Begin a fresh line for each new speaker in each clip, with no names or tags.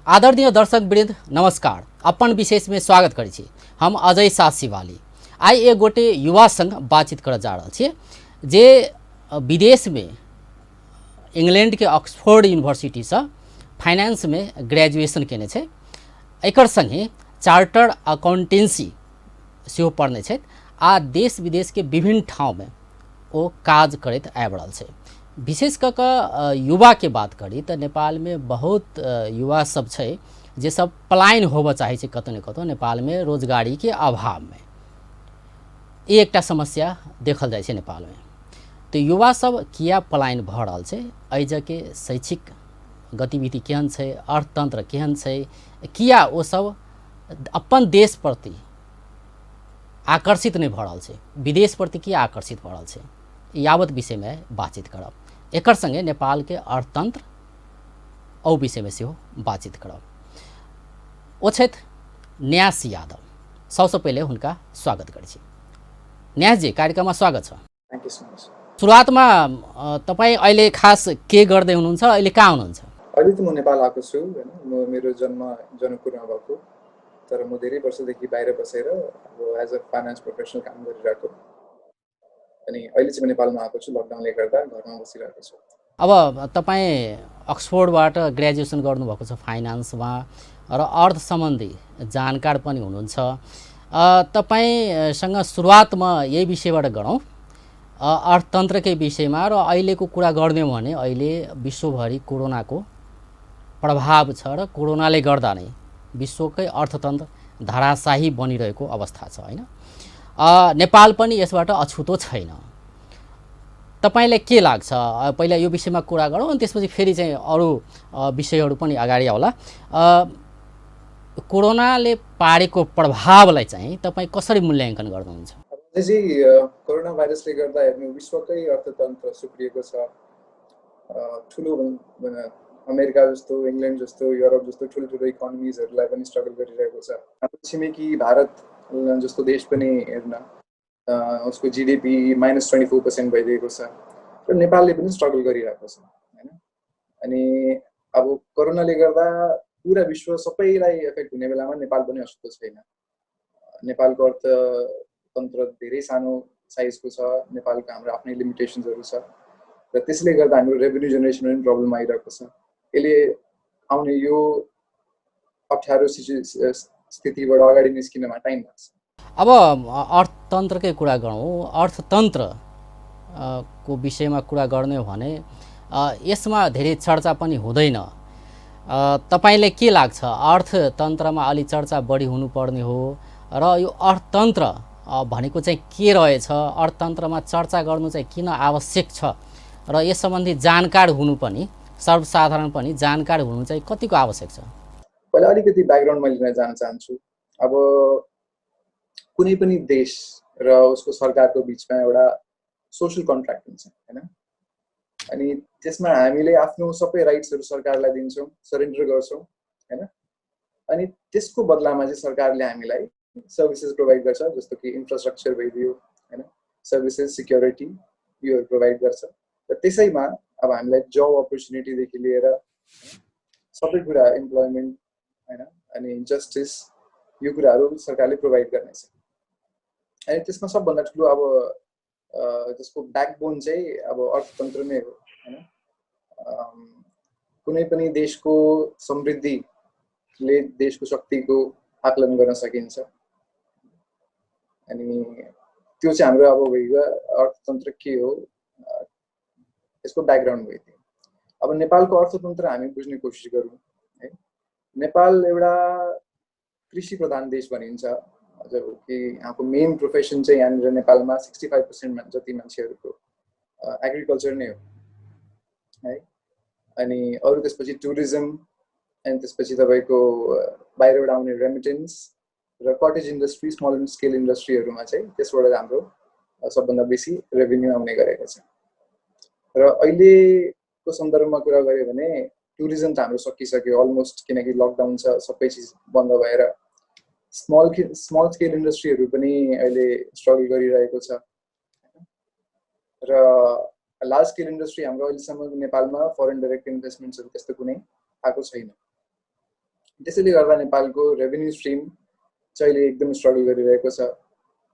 आदरणीय दर्शक वृंद नमस्कार। अपन विशेष में स्वागत करै छी। हम अजय शाह शिवाली आई एक गोटे युवा संग बातचीत कर जा रहा छे जे विदेश में इंग्लैंड के ऑक्सफोर्ड यूनिवर्सिटी से फाइनेंस में ग्रेजुएशन केने छे। एकर संगे चार्टर्ड अकाउंटेंसी सेहो पढ़ने छे आ देश विदेश के विभिन्न ठाव में वो काज करत आबि रहल छे। विशेष कऽ युवा के बात करी तो नेपाल में बहुत युवा सब छे जे सब पलायन होबऽ चाहे छे कतौ न कतौ नेपाल में रोजगारी के अभाव में। ये एकटा समस्या देखल जाए छे नेपाल में। तो युवा सब किया पलायन भऽ रहल छे, एहि जगह शैक्षिक गतिविधि केहन छे, अर्थतंत्र केहन छे, किया वो सब अपन देश प्रति आकर्षित नहीं भऽ रहल छे, विदेश प्रति किया आकर्षित भऽ रहल छे, यावत विषय में बातचीत करब। एकर संगे नेपाल के अर्थतंत्र और विषय में सेहो बातचीत करब। ओ छथि न्यास यादव। सबसे पहले हुनका स्वागत करै छी। न्यास जी, कार्यक्रम में स्वागत छ।
Thank you so much.
सुरुवात में तपाईँ अहिले खास के गर्दै हुनुहुन्छ, अहिले कहाँ हुनुहुन्छ?
अहिले त म नेपाल आएको छु हैन। म मेरो जन्म जनकपुरमा भएको, तर म धेरै वर्षदेखि बाहिर बसेर अब एज अ फाइनान्स प्रोफेसनल काम गरिरहेको। अनि अहिले चाहिँ म नेपालमा आएको छु, लकडाउनले गर्दा घरमा बसिरहेको छु।
अब तपाईँ अक्सफोर्डबाट ग्रेजुएसन गर्नुभएको छ फाइनान्समा र अर्थ सम्बन्धी जानकार पनि हुनुहुन्छ। तपाईँसँग सुरुवातमा यही विषयबाट गरौँ, अर्थतन्त्रकै विषयमा। र अहिलेको कुरा गर्ने हो भने अहिले विश्वभरि कोरोनाको प्रभाव छ र कोरोनाले गर्दा नै विश्वकै अर्थतन्त्र धराशाही बनिरहेको अवस्था छ हैन। नेपाल पनि यसबाट अछुतो छैन। तपाईलाई के लाग्छ? पहिला यो विषयमा कुरा गरौँ अनि त्यसपछि फेरि चाहिँ अरू विषयहरू पनि अगाडि आउला। कोरोनाले पारेको प्रभावलाई चाहिँ तपाईँ कसरी मूल्याङ्कन गर्नुहुन्छ?
जी, कोरोना भाइरसले गर्दा हेर्नु विश्वकै अर्थतन्त्र सुक्रिएको छ। ठुलो अमेरिका जस्तो, इङ्ल्यान्ड जस्तो, युरोप जस्तो ठुल्ठुलो इकोनोमिजहरूलाई पनि स्ट्रगल गरिरहेको छ। हाम्रो छिमेकी भारत जस्तो देश पनि हेर्न उसको जीडीपी -24% भइदिएको छ र नेपालले पनि स्ट्रगल गरिरहेको छ हैन। अनि अब कोरोनाले गर्दा पुरा विश्व सबैलाई एफेक्ट हुने बेलामा नेपाल पनि अछुतो छैन। नेपालको अर्थतन्त्र धेरै सानो साइजको छ, नेपालको हाम्रो आफ्नै लिमिटेसन्सहरू छ र त्यसले गर्दा हाम्रो रेभेन्यू जेनेरेसनमा पनि प्रब्लम आइरहेको छ। यसले आउने यो अप्ठ्यारो स्थितिबाट अगाडि निस्किनमा टाइम लाग्छ।
अब अर्थतन्त्रकै कुरा गरौँ, अर्थतन्त्र को विषयमा कुरा गर्ने हो भने यसमा धेरै चर्चा पनि हुँदैन। तपाईलाई के लाग्छ, अर्थतन्त्रमा अलि चर्चा बढी हुनुपर्ने हो र यो अर्थतन्त्र भनेको चाहिँ के रहेछ, अर्थतन्त्रमा चर्चा गर्नु चाहिँ किन आवश्यक छ र यस सम्बन्धी जानकार हुनु पनि, सर्वसाधारण पनि जानकार हुनु चाहिँ कतिको आवश्यक छ?
पहिला अलिकति ब्याकग्राउन्ड मैले लिन जान चाहन्छु। अब कुनै पनि देश र उसको सरकारको बिचमा एउटा सोशल कन्ट्र्याक्ट हुन्छ हैन। अनि त्यसमा हामीले आफ्नो सबै राइट्सहरू सरकारलाई दिन्छौँ, सरेन्डर गर्छौँ हैन। अनि त्यसको बदलामा चाहिँ सरकारले हामीलाई सर्भिसेस प्रोभाइड गर्छ, जस्तो कि इन्फ्रास्ट्रक्चर भइदियो हैन, सर्भिसेस, सिक्योरिटी योहरू प्रोभाइड गर्छ। र त्यसैमा अब हामीलाई जब अपर्च्युनिटीदेखि लिएर सबै कुरा, इम्प्लोइमेन्ट हैन, अनि जस्टिस, यो कुराहरू सरकारले प्रोभाइड गर्नेछ। अनि त्यसमा सबभन्दा ठुलो अब जसको ब्याकबोन चाहिँ अब अर्थतन्त्र नै हो हैन। कुनै पनि देशको समृद्धिले देशको शक्तिको आकलन गर्न सकिन्छ। अनि त्यो चाहिँ हाम्रो अब भइगयो अर्थतन्त्र के हो, यसको ब्याकग्राउन्ड भइदियो। अब नेपालको अर्थतन्त्र हामी बुझ्ने कोसिस गरौँ है। नेपाल एउटा कृषि प्रधान देश भनिन्छ, जबकि यहाँको मेन प्रोफेसन चाहिँ यहाँनिर नेपालमा 65% जति मान्छेहरूको एग्रिकल्चर नै हो है। अनि अरू त्यसपछि टुरिज्म, अनि त्यसपछि तपाईँको बाहिरबाट आउने रेमिटेन्स र कटेज इन्डस्ट्री, स्मल स्केल इन्डस्ट्रीहरूमा चाहिँ त्यसबाट हाम्रो सबभन्दा बेसी रेभेन्यू आउने गरेको छ। र अहिलेको सन्दर्भमा कुरा गऱ्यो भने टुरिज्म त हाम्रो सकिसक्यो अलमोस्ट, किनकि लकडाउन छ, सबै चिज बन्द भएर। स्मल स्केल इन्डस्ट्रीहरू पनि अहिले स्ट्रगल गरिरहेको छ र लार्ज स्केल इन्डस्ट्री हाम्रो अहिलेसम्म नेपालमा फरेन डाइरेक्ट इन्भेस्टमेन्ट्सहरू त्यस्तो कुनै आएको छैन। त्यसैले गर्दा नेपालको रेभेन्यू स्ट्रिम चाहिँ अहिले एकदम स्ट्रगल गरिरहेको छ।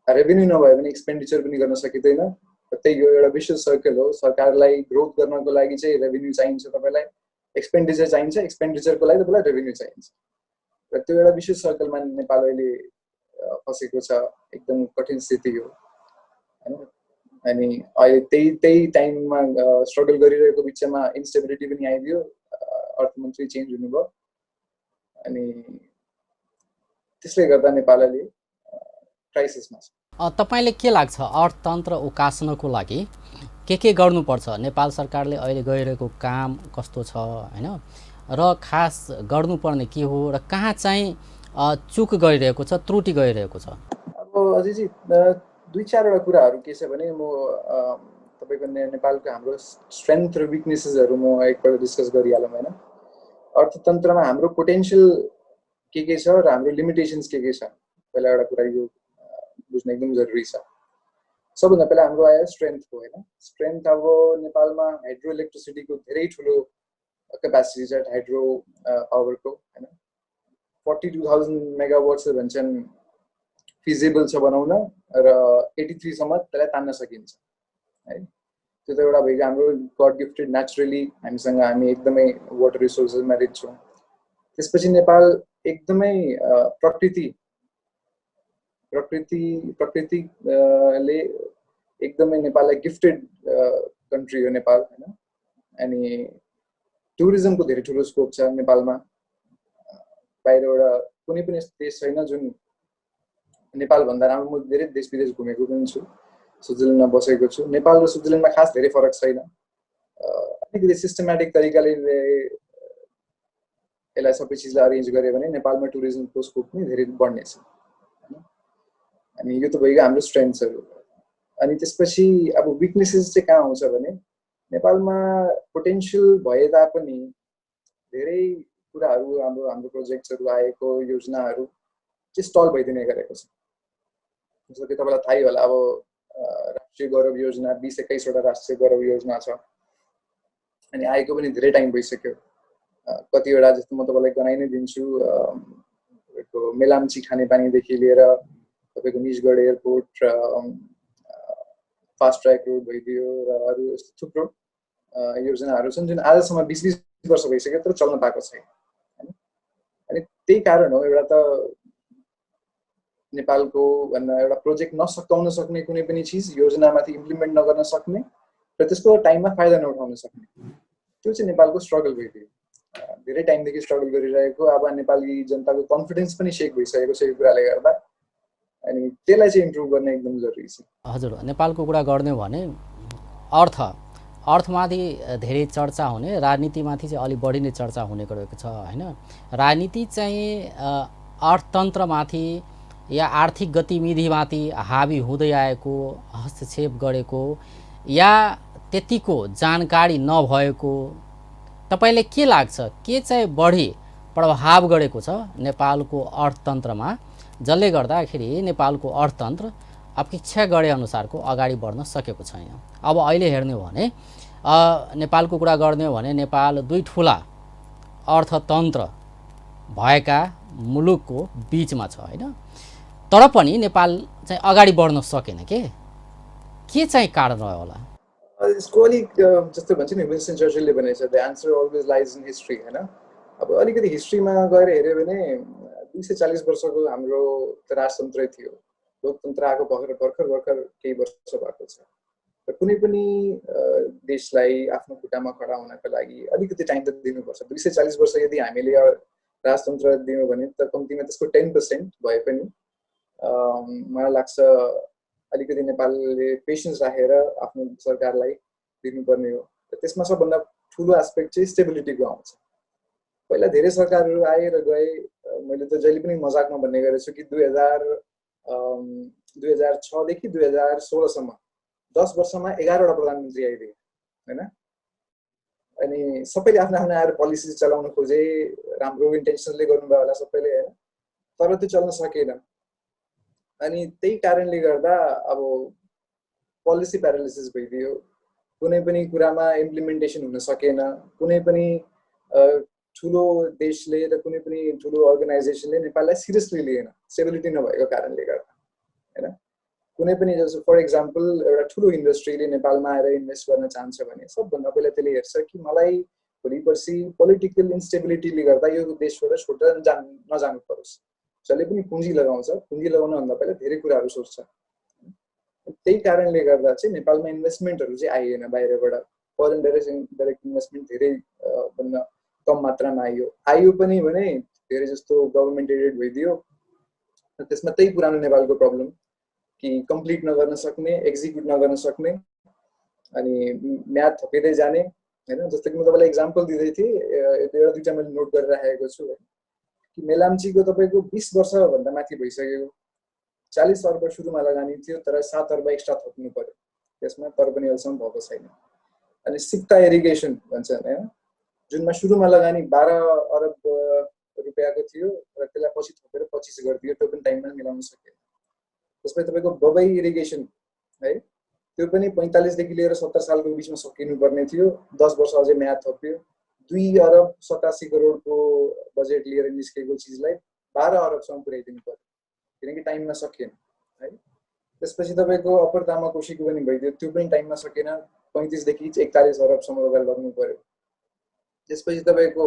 रेभेन्यू नभए पनि एक्सपेन्डिचर पनि गर्न सकिँदैन। त्यही हो, एउटा विश्व सर्कल हो। सरकारलाई ग्रोथ गर्नको लागि चाहिँ रेभेन्यू चाहिन्छ, तपाईँलाई एक्सपेन्डिचर चाहिन्छ, एक्सपेन्डिचरको लागि तपाईँलाई रेभेन्यू चाहिन्छ, र त्यो एउटा विश्व सर्कलमा नेपाल अहिले फसेको छ। एकदम कठिन स्थिति हो होइन। अनि अहिले त्यही टाइममा स्ट्रगल गरिरहेको बिचमा इन्स्टेबिलिटी पनि आइदियो, अर्थमन्त्री चेन्ज हुनुभयो, अनि त्यसले गर्दा नेपाल अहिले क्राइसिसमा छ।
तपाईँले के लाग्छ अर्थतन्त्र उकास्नको लागि के गर्नुपर्छ? नेपाल सरकारले अहिले गरिरहेको काम कस्तो छ होइन, र खास गर्नुपर्ने के हो, र कहाँ चाहिँ चुक गरिरहेको छ, त्रुटि गरिरहेको छ?
अब अझै दुई चारवटा कुराहरू के छ भने, म तपाईँको नेपालको हाम्रो स्ट्रेन्थ र विकनेसेसहरू म एकपल्ट डिस्कस गरिहालौँ होइन। अर्थतन्त्रमा हाम्रो पोटेन्सियल के छ र हाम्रो लिमिटेसन्स के छ, पहिला एउटा कुरा यो बुझ्न एकदम जरुरी छ। सबभन्दा पहिला हाम्रो आयो स्ट्रेन्थको होइन। स्ट्रेन्थ अब नेपालमा हाइड्रो इलेक्ट्रिसिटीको धेरै ठुलो क्यापासिटी छ, हाइड्रो पावरको होइन। 42,000 मेगावाट्स भन्छन् फिजिबल छ बनाउन, र 83 सम्म त्यसलाई तान्न सकिन्छ है। त्यो त एउटा भइगयो हाम्रो गड गिफ्टेड नेचुरली, हामी एकदमै वाटर रिसोर्सेसमा रिच छौँ। त्यसपछि नेपाल एकदमै प्रकृतिले एकदमै नेपाललाई गिफ्टेड कन्ट्री हो नेपाल होइन। अनि टुरिज्मको धेरै ठुलो स्कोप छ नेपालमा। बाहिरबाट कुनै पनि देश छैन जुन नेपालभन्दा राम्रो। म धेरै देश विदेश घुमेको पनि छु, स्विजरल्यान्डमा बसेको छु। नेपाल र स्विजरल्यान्डमा खास धेरै फरक छैन। अलिकति सिस्टमेटिक तरिकाले यसलाई सबै चिजलाई अरेन्ज गऱ्यो भने नेपालमा टुरिज्मको स्कोप पनि धेरै बढ्नेछ। अनि यो त भइगयो हाम्रो स्ट्रेन्थ्सहरू। अनि त्यसपछि अब विकनेसेस चाहिँ कहाँ आउँछ भने, नेपालमा पोटेन्सियल भए तापनि धेरै कुराहरू हाम्रो प्रोजेक्ट्सहरू आएको योजनाहरू चाहिँ स्टल भइदिने गरेको छ। जस्तो कि तपाईँलाई थाहै होला, अब राष्ट्रिय गौरव योजना 20-21वटा राष्ट्रिय गौरव योजना छ, अनि आएको पनि धेरै टाइम भइसक्यो। कतिवटा जस्तो म तपाईँलाई गनाइ नै दिन्छु, मेलाम्ची खानेपानीदेखि लिएर तपाईँको निजगढ एयरपोर्ट र फास्ट ट्र्याक रोड भइदियो, र अरू यस्तो थुप्रो योजनाहरू छन् जुन आजसम्म 20-20 वर्ष भइसक्यो तर चल्न पाएको छैन। अनि त्यही कारण हो, एउटा त नेपालको भन्दा एउटा प्रोजेक्ट नसकाउन सक्ने, कुनै पनि चिज योजनामाथि इम्प्लिमेन्ट नगर्न सक्ने, र त्यसको टाइममा फाइदा नउठाउन सक्ने, त्यो चाहिँ नेपालको स्ट्रगल भइदियो। धेरै टाइमदेखि स्ट्रगल गरिरहेको। अब नेपाली जनताको कन्फिडेन्स पनि सेक भइसकेको छ यो कुराले गर्दा, अनि त्यसलाई चाहिँ इम्प्रुभ गर्ने एकदम जरुरी छ।
हजुर, नेपालको कुरा गर्ने भने अर्थमाथि धेरै चर्चा हुने, राजनीतिमाथि चाहिँ अलि बढी नै चर्चा हुने गरेको छ होइन। राजनीति चाहिँ अर्थतन्त्रमाथि या आर्थिक गतिविधिमाथि हावी हुँदै आएको, हस्तक्षेप गरेको, या त्यतिको जानकारी नभएको, तपाईलाई के लाग्छ के चाहिँ बढी प्रभाव गरेको छ नेपालको अर्थतन्त्रमा, जसले गर्दाखेरि नेपालको अर्थतन्त्र अपेक्षा गरे अनुसारको अगाडि बढ्न सकेको छैन? अब अहिले हेर्ने हो भने नेपालको कुरा गर्ने हो भने नेपाल दुई ठुला अर्थतन्त्र भएका मुलुकको बीचमा छ होइन, तर पनि नेपाल चाहिँ अगाडि बढ्न सकेन। के चाहिँ कारण रह्यो होला?
यसको अलिक जस्तो भन्छ नि, विन्स्टन चर्चिलले भनेको छ, the answer always lies in history होइन। अब अलिकति हिस्ट्रीमा गएर हेऱ्यो भने 240 वर्षको हाम्रो राजतन्त्रै थियो। लोकतन्त्र आएको भर्खर केही वर्ष भएको छ, र कुनै पनि देशलाई आफ्नो खुट्टामा खडा हुनको लागि अलिकति टाइम त दिनुपर्छ। 240 वर्ष यदि हामीले राजतन्त्र दियौँ भने त कम्तीमा त्यसको 10% भए पनि मलाई लाग्छ अलिकति नेपालले पेसेन्स राखेर आफ्नो सरकारलाई दिनुपर्ने हो। त्यसमा सबभन्दा ठुलो एस्पेक्ट चाहिँ स्टेबिलिटीको आउँछ। पहिला धेरै सरकारहरू आए र गए। मैले त जहिले पनि मजाकमा भन्ने गरेछु कि 2006 देखि 2016 सम्म 10 वर्षमा 11वटा प्रधानमन्त्री आइदिए होइन। अनि सबैले आफ्नो आफ्नो आएर पोलिसी चलाउन खोजे, राम्रो इन्टेन्सनले गर्नुभयो होला सबैले होइन, तर त्यो चल्न सकेन। अनि त्यही कारणले गर्दा अब पोलिसी प्यारालिसिस भइदियो। कुनै पनि कुरामा इम्प्लिमेन्टेसन हुन सकेन, कुनै पनि ठुलो देशले र कुनै पनि ठुलो अर्गनाइजेसनले नेपाललाई सिरियसली लिएन, स्टेबिलिटी नभएको कारणले गर्दा हैन। कुनै पनि जस्तो फर एक्जाम्पल एउटा ठुलो इन्डस्ट्रीले नेपालमा आएर इन्भेस्ट गर्न चाहन्छ भने सबभन्दा पहिला त्यसले हेर्छ कि मलाई भोलि पर्सि पोलिटिकल इन्स्टेबिलिटीले गर्दा यो देशबाट छोडेर नजानु परोस्, जसले पनि पुँजी लगाउँछ, पुँजी लगाउनुभन्दा पहिला धेरै कुराहरू सोच्छ। त्यही कारणले गर्दा चाहिँ नेपालमा इन्भेस्टमेन्टहरू चाहिँ आइएन बाहिरबाट, फरेन डाइरेक्ट इन्भेस्टमेन्ट धेरै भन्न कम मात्रामा आयो पनि भने धेरै जस्तो गभर्मेन्ट एडेड भइदियो। त्यसमा त्यही पुरानो नेपालको प्रब्लम कि कम्प्लिट नगर्न सक्ने, एक्जिक्युट नगर्न सक्ने, अनि म्याद थपिँदै जाने हैन। जस्तो कि म तपाईँलाई इक्जाम्पल दिँदै थिएँ, एउटा दुईवटा मैले नोट गरेर राखेको छु कि मेलाम्चीको तपाईँको 20 वर्षभन्दा माथि भइसकेको, 40 अर्ब सुरुमा लगानी थियो तर 7 अर्ब एक्स्ट्रा थप्नु पर्यो त्यसमा, तर पनि अहिलेसम्म भएको छैन। अनि सिक्ता इरिगेसन भन्छ हैन, जुनमा सुरुमा लगानी 12 अरब रुपियाँको थियो र त्यसलाई पछि थपेर 25 गरिदियो, त्यो पनि टाइममा मिलाउन सकेन। त्यसपछि तपाईँको बबई इरिगेसन है, त्यो पनि 45 देखि लिएर 70 सालको बिचमा सकिनुपर्ने थियो, 10 वर्ष अझै म्याद थप्यो। 2 अरब 87 करोडको बजेट लिएर निस्केको चिजलाई 12 अरबसम्म पुर्याइदिनु पर्यो, किनकि टाइममा सकिएन है। त्यसपछि तपाईँको अप्पर तामा कोशीको पनि भइदियो, त्यो पनि टाइममा सकेन, 35 देखि 41 अरबसम्म तपाईँ लग्नु पर्यो। त्यसपछि तपाईँको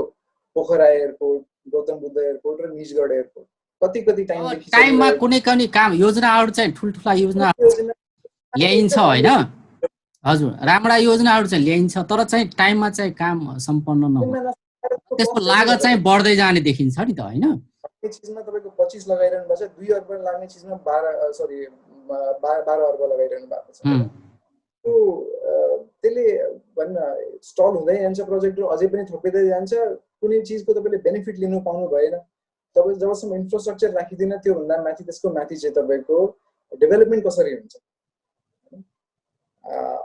पोखरा एयरपोर्ट, गौतम बुद्ध एयरपोर्ट र निजगढ एयरपोर्ट कति टाइमदेखि
टाइममा कुनै कुनै काम योजनाहरू चाहिँ ठुल्ठुला योजना ल्याइन्छ होइन हजुर, राम्रा योजनाहरू चाहिँ ल्याइन्छ तर चाहिँ टाइममा चाहिँ काम सम्पन्न नहुन्छ, त्यसको लागत चाहिँ बढ्दै जाने देखिन्छ नि त होइन।
चिजमा तपाईँको 25 लगाइरहनु भएको छ, 2 अर्ब लाग्ने चिजमा 12 अर्ब लगाइरहनु भएको छ। त्यसले भन्न स्टल हुँदै जान्छ प्रोजेक्ट, अझै पनि थपिँदै जान्छ, कुनै चिजको तपाईँले बेनिफिट लिनु पाउनु भएन। तपाईँ जबसम्म इन्फ्रास्ट्रक्चर राखिदिन त्योभन्दा माथि त्यसको माथि चाहिँ तपाईँको डेभलपमेन्ट कसरी हुन्छ।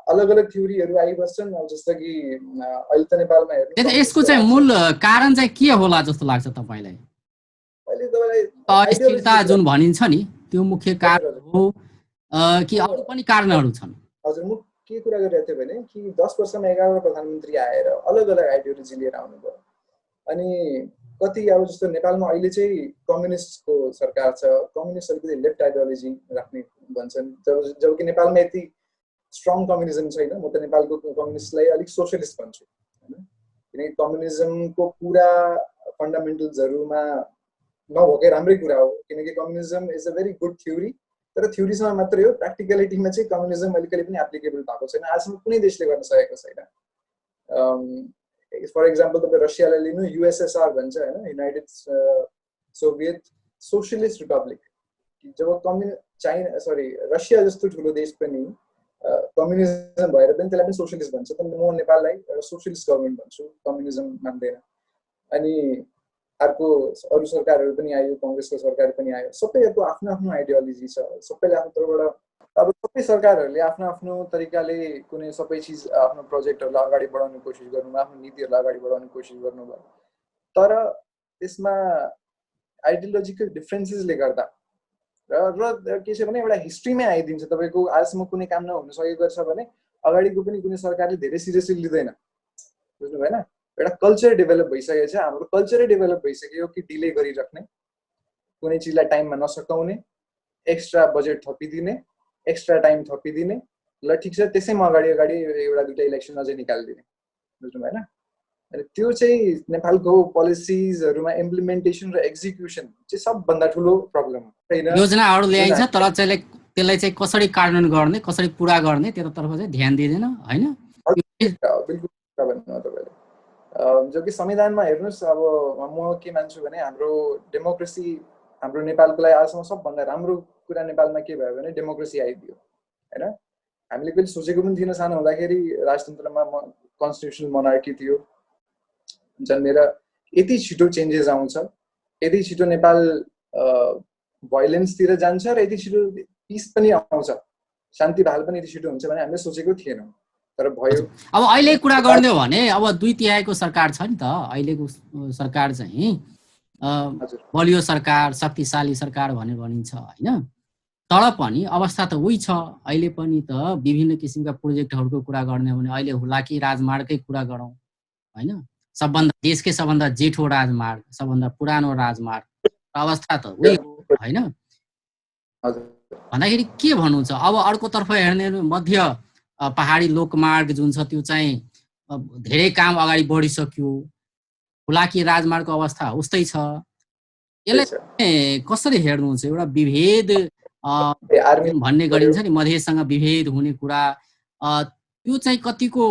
अलग अलग थ्योरीहरू आइबस्छन्, अब जस्तो कि अहिले त नेपालमा हेर्नु,
यसको चाहिँ मूल कारण चाहिँ के होला जस्तो लाग्छ तपाईँलाई?
अहिले तपाईँलाई
अस्थिरता जुन भनिन्छ नि त्यो मुख्य कारण हो कि अरू पनि कारणहरू छन्?
हजुर, म के कुरा गरिरहेको थिएँ भने कि 10 वर्षमा 11 प्रधानमन्त्री आएर अलग अलग आइडियोलोजी लिएर आउनुभयो। अनि कति अब जस्तो नेपालमा अहिले चाहिँ कम्युनिस्टको सरकार छ, कम्युनिस्ट अलिकति लेफ्ट आइडियोलोजी राख्ने भन्छन्, जबकि नेपालमा यति स्ट्रङ कम्युनिजम छैन। म त नेपालको कम्युनिस्टलाई अलिक सोसियलिस्ट भन्छु हैन, किनकि कम्युनिजमको पुरा फन्डामेन्टल्सहरूमा नभएकै राम्रै कुरा हो, किनकि communism is a very good theory, तर थ्योरीसँग मात्रै हो, प्र्याक्टिकलिटीमा चाहिँ कम्युनिजम अहिले कहिले पनि एप्लिकेबल भएको छैन, आजसम्म कुनै देशले गर्न सकेको छैन। फर एक्जाम्पल तपाईँ रसियालाई लिनु, युएसएसआर भन्छ हैन, युनाइटेड सोभियत सोसियलिस्ट रिपब्लिक। जब रसिया जस्तो ठुलो देश पनि कम्युनिजम भएर पनि त्यसलाई पनि सोसियलिस्ट भन्छ, तर म नेपाललाई एउटा सोसियलिस्ट गभर्मेन्ट भन्छु, कम्युनिजम मान्दैन। अनि अर्को अरू सरकारहरू पनि आयो, कङ्ग्रेसको सरकार पनि आयो, सबैको आफ्नो आफ्नो आइडियोलोजी छ, सबैले आफ्नो तर्फबाट, अब सबै सरकारहरूले आफ्नो आफ्नो तरिकाले कुनै सबै चिज आफ्नो प्रोजेक्टहरूलाई अगाडि बढाउने कोसिस गर्नुभयो, आफ्नो नीतिहरूलाई अगाडि बढाउने कोसिस गर्नुभयो, तर त्यसमा आइडियोलोजिकल डिफ्रेन्सेसले गर्दा र के छ भने एउटा हिस्ट्रीमै आइदिन्छ। तपाईँको आजसम्म कुनै काम नहुन सकेको छ भने अगाडिको पनि कुनै सरकारले धेरै सिरियसली लिँदैन, बुझ्नु भएन। एउटा कल्चर डेभलप भइसकेको छ, हाम्रो कल्चरै डेभलप भइसक्यो कि डिले गरिराख्ने, कुनै चिजलाई टाइममा नसकाउने, एक्स्ट्रा बजेट थपिदिने, एक्स्ट्रा टाइम थपिदिने, ल ठिक छ त्यसैमा अगाडि एउटा दुईटा इलेक्सन अझै निकालिदिने, बुझ्नु भएन। अनि त्यो चाहिँ नेपालको पोलिसिजहरूमा इम्प्लिमेन्टेसन र एक्जिक्युसन चाहिँ सबभन्दा ठुलो प्रब्लम हो।
योजनाहरू ल्याइन्छ तर त्यसलाई चाहिँ कसरी कार्यान्वयन गर्ने, कसरी पुरा गर्ने त्यतातर्फ चाहिँ ध्यान दिँदैन होइन।
बिल्कुल भन्नु तपाईँले, जो कि संविधानमा हेर्नुहोस्, अब म के मान्छु भने हाम्रो डेमोक्रेसी, हाम्रो नेपालको लागि आजसम्म सबभन्दा राम्रो कुरा नेपालमा के भयो भने डेमोक्रेसी आइदियो होइन। हामीले कहिले सोचेको पनि थिएन, सानो हुँदाखेरि राजतन्त्रमा कन्स्टिट्युसनल मोनार्की थियो, जन्मेर यति छिटो चेन्जेस आउँछ, यति छिटो नेपाल भाइलेन्सतिर जान्छ र यति छिटो पिस पनि आउँछ, शान्ति बहाल पनि यति छिटो हुन्छ भने हामीले सोचेको थिएनौँ, तर भयो।
अब अहिले कुरा गर्ने हो भने अब 2/3 सरकार छ नि त, अहिलेको सरकार चाहिँ बलियो सरकार, शक्तिशाली सरकार भनेर भनिन्छ होइन। तर पनि अवस्था त उही छ, अहिले पनि त विभिन्न किसिमका प्रोजेक्टहरूको कुरा गर्ने हो भने अहिले हुलाकी राजमार्गकै कुरा गरौँ होइन, सबभन्दा देशकै सबभन्दा जेठो राजमार्ग, सबभन्दा पुरानो राजमार्ग अवस्था त उही हो होइन
हजुर
भन्दाखेरि के भन्नुहुन्छ अब अर्कोतर्फ हेर्ने हो भने मध्य पहाडी लोकमार्ग जुन छ त्यो चाहिँ धेरै काम अगाडि बढिसक्यो, हुलाकी राजमार्गको अवस्था उस्तै छ। यसलाई
त्यही छ।
कसरी हेर्नुहुन्छ एउटा विभेद
आर्मी
जुन भन्ने गरिन्छ नि मधेससँग विभेद हुने कुरा त्यो चाहिँ कतिको